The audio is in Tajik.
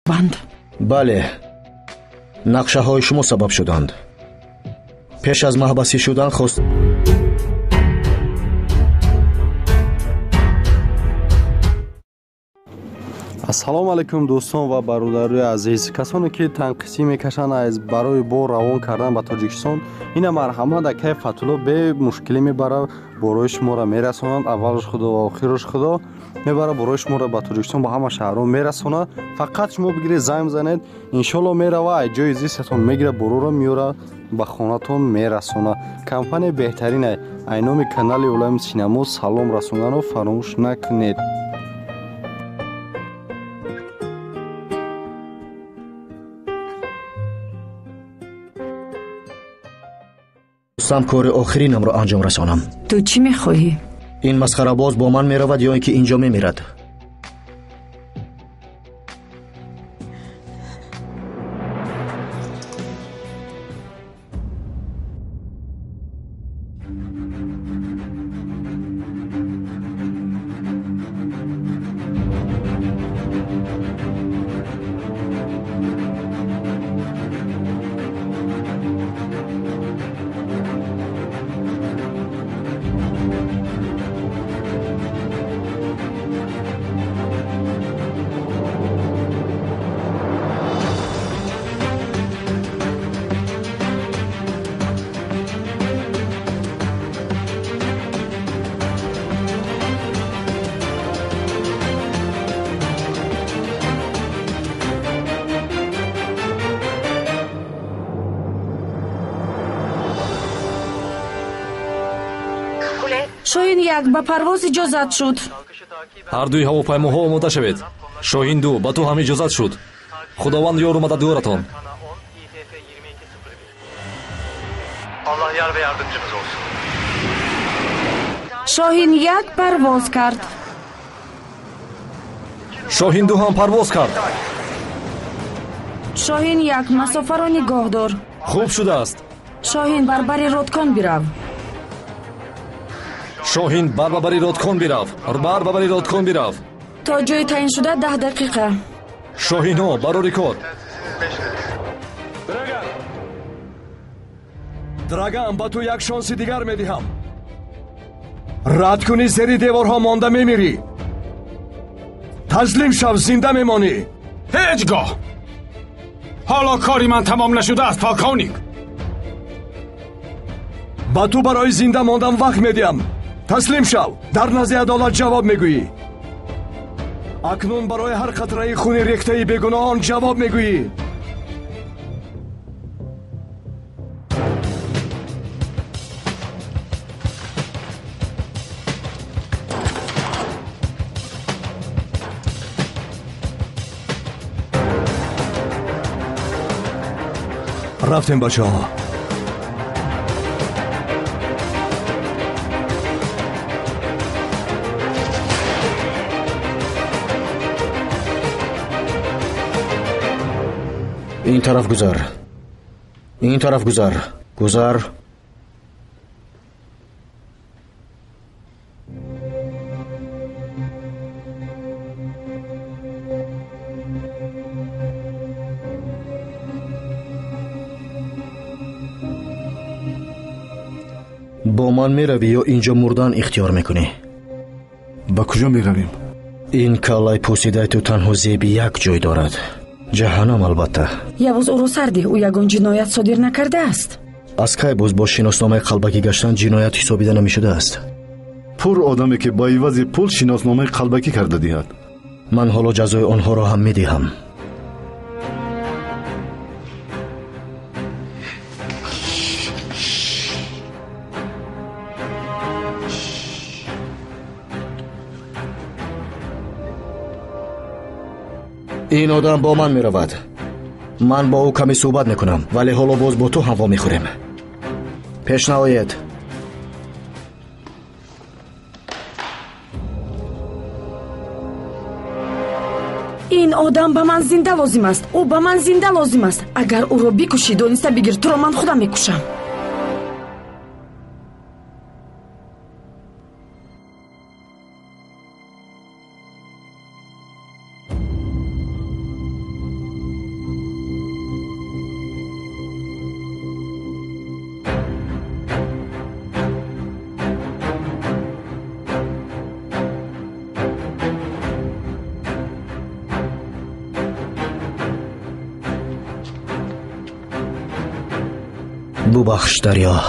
Банд. Бале, нақшаҳои шумо сабаб шуданд. Пеш аз маҳбасӣ шудан хост. Ассалому алайкум, дӯстон ва бародарои азиз. Касоне ки танқисӣ мекашанд аз барои бор равон кардан ба Тоҷикистон, ина марҳамат, акай Фатулло бемушкилӣ мебара, борои шуморо мерасонанд. Аввалш худо ва охираш худо мебара, борои шуморо ба Тоҷикистон, ба ҳама шаҳрҳо мерасонад. Фақат шумо бигиред, занг бизанед, иншолло мерава, аз ҷои зистатон мегира, бороро меёра, ба хонатон мерасонад. Компания беҳтарин ай номи канали Олами Синамо салом расонданро фаромӯш накунед. Сам кори охиринамро анҷом расонам. Ту чӣ мехоҳӣ? Ин масхарабоз бо ман меравад ё ин ки инҷо мемирад? Шоҳин як ба парвоз иҷозат шуд. Ҳар дуи ҳавопаймоҳо омода шавед. Шоҳин ду, ба ту ҳам иҷозат шуд. Худованд ёру мададгоратон. Шоҳин як парвоз кард. Шоҳин ду ҳам парвоз кард. Шоҳин як, масофаро нигоҳ дор. Хуб шудааст. Шоҳин, бар бари родкон бирав. Шоҳин, бар ба бари родкон бирав. Бар ба бари родкон бирав. То ҷои таъиншуда 10 дақиқа. Шоҳинҳо, барори кор. Драган, ба ту як шонси дигар медиҳам. Рад кунӣ, зери деворҳо монда мемирӣ. Таслим шав, зинда мемонӣ. Ҳеҷ гоҳ. Ҳоло кори ман тамом нашудааст, полковник. Ба ту барои зинда мондан вақт медиҳам. Таслим шав, дар назди адолат ҷавоб мегӯӣ. Акнун барои ҳар қатраи хуни рехтаи бегуноҳон ҷавоб мегӯӣ. Рафтем, бачаҳо. Ин тараф гузар. Ин тараф гузар. Гузар. Бо ман меравӣ ё инҷо мурдан ихтиёр мекунӣ? Ба куҷо меравем? Ин каллаи пӯсидаи ту танҳо зеби як ҷой дорад. Ҷаҳаннам, албатта. Явуз, ӯро сардӣ. Ӯ ягон ҷиноят содир накардааст. Аз кай боз бо шиносномаи қалбакӣ гаштан ҷиноят ҳисобида намешудааст? Пур одаме ки ба ивази пул шиносномаи қалбакӣ карда диҳад. Ман ҳоло ҷазои онҳоро ҳам медиҳам. Ин одам бо ман меравад. Ман бо ӯ каме суҳбат мекунам, вале ҳоло боз бо ту ҳам вомехӯрем. Пеш наоед. Ин одам ба ман зинда лозим аст. Ӯ ба ман зинда лозим аст. Агар ӯро бикушӣ, дониста бигир, туро ман худам мекушам. Бубахш, Дарё.